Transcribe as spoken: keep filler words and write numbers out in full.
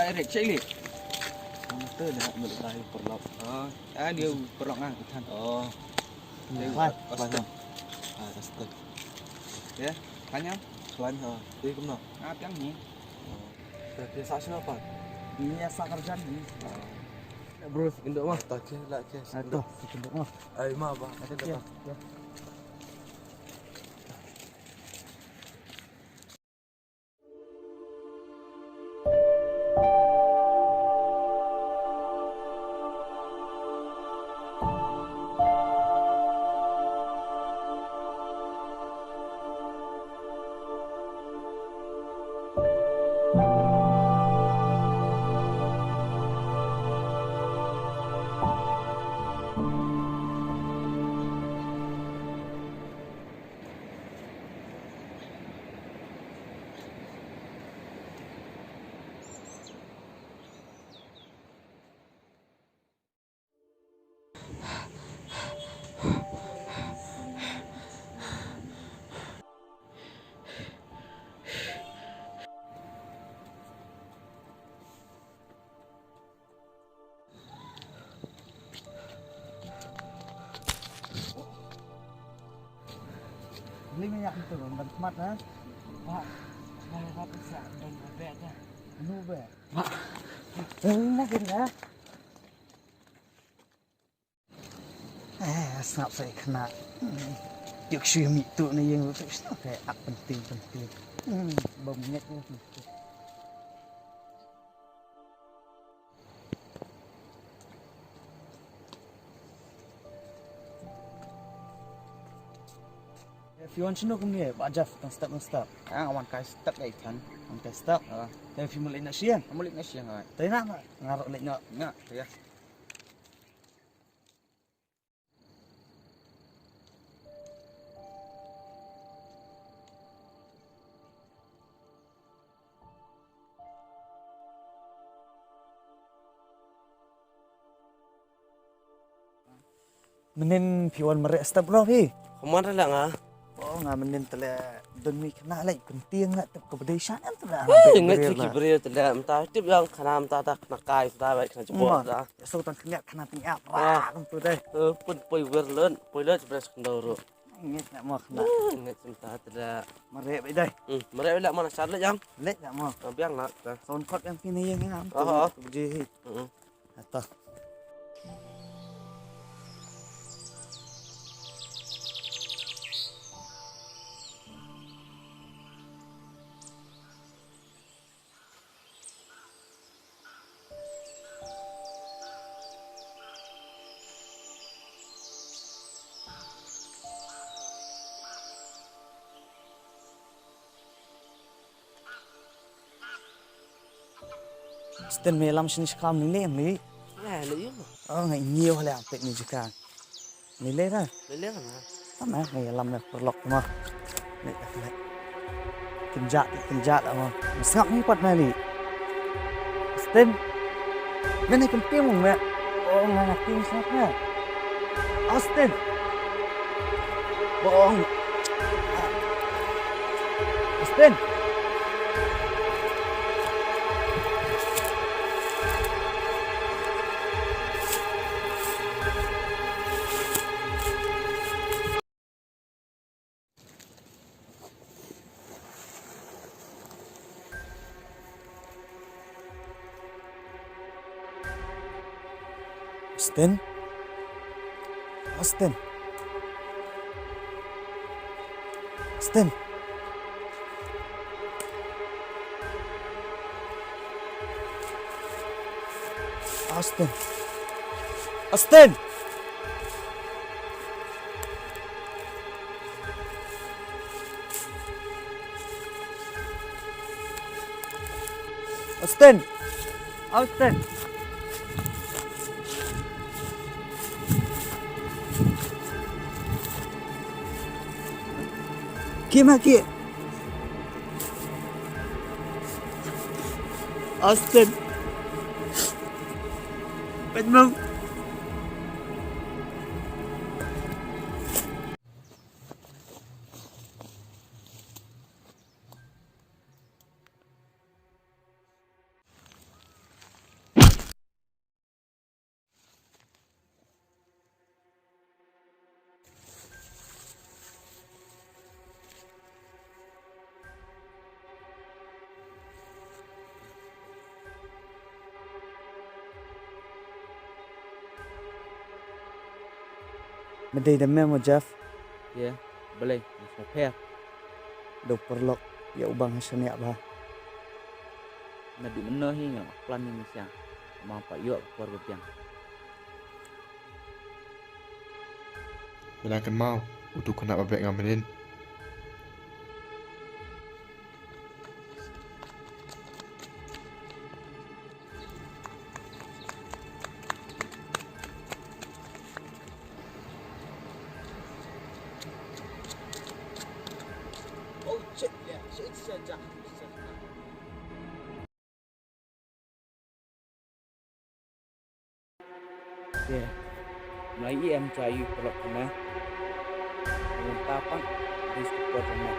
Ai, rek, cek li. Ang tu dah ambil kayu perlok. Oh, ah, dia perlok ah, ketan. Oh. Dia Wan, Austin. Wan. Ah, Austin. Ya, kanyang. Klan, ha. Dia kemana? Ah, tiang ni. Oh. Dah biasa sini apa? Ini asa kerja ni. Ah. Bro, induk mah tak ke, lah ke. Ah, tu, induk mah. Ai, ma ba. Ada dia. Ya. Beli minyak tu, ban khmat, ha? Ba, ba, ba, ba, ba, ba, ba, ba. Anu, ba. Ba. Anu, na, kena. Eh, sngap sa khynnah. Hmm. Juk shu mih tu na ïing tu sngap sa ak penting penting. Hmm, bam nyet tu. Phi wan shano kumne, ba Jeff, tang step tang step. Ah, wan kai step dei than. Wan kai step. Ah. Te phi mut leit na sha ïing? Mut leit na sha ïing, ai. Te na, na, nga ruh leit na. Na, te ïa. Mynnin phi wan mareh step ruh phi? Kumne la nga. Oh, nga mynnin te la don mi khynnah leit pyntieng la tip ka bdei sha em te la. Hei, ngi ki briew te la mynta tip ïa khynnah mynta ta khynnah kai ta bai khynnah jubor ta. So tang khynnah khynnah tieng ap. Wah, kum tu dei. Eh, pun poi wer lon, poi lon jubor skandau ruh. Ngi khynnah mo khynnah. Ngi mynta te la. Mareh bai dei. Hmm, mareh bai la mo na sar leit ïa. Leit la mo. Biang la. Son kot ïa phi ne ïa nga. Oh. Bdei hi. Hmm. Ata. Sten me lam sini shkam ni le me. Eh, le yum. Oh, ngai ni oh le ang pek ni jika. Ni le ra. Le le ra. Tama ngai lam me perlok ma. Ni tak le. Kenjak, kenjak ma. Sngap ni pat na ni. Sten. Ngan ni kempim me. Oh, ngan ni kempim sngap me. Austin. Bong. Austin. Austin. Austin. Austin. Austin. Austin. Austin. Austin. Ki ma ki. Austin. Pynmong. Me dei da me mo Jeff? Ye, balei, me sngewpher? Da u paralok ïa u bang ha shaniah bha. Naduh mynno hi nga la plan ïa me sha. Nga pat ïoh ka por ba biang. Me la kynmaw, utu u khynnah ba beh nga mynnin. Te, mlai i em cha i paralok kane. Mynta pat, dei sku por jong me.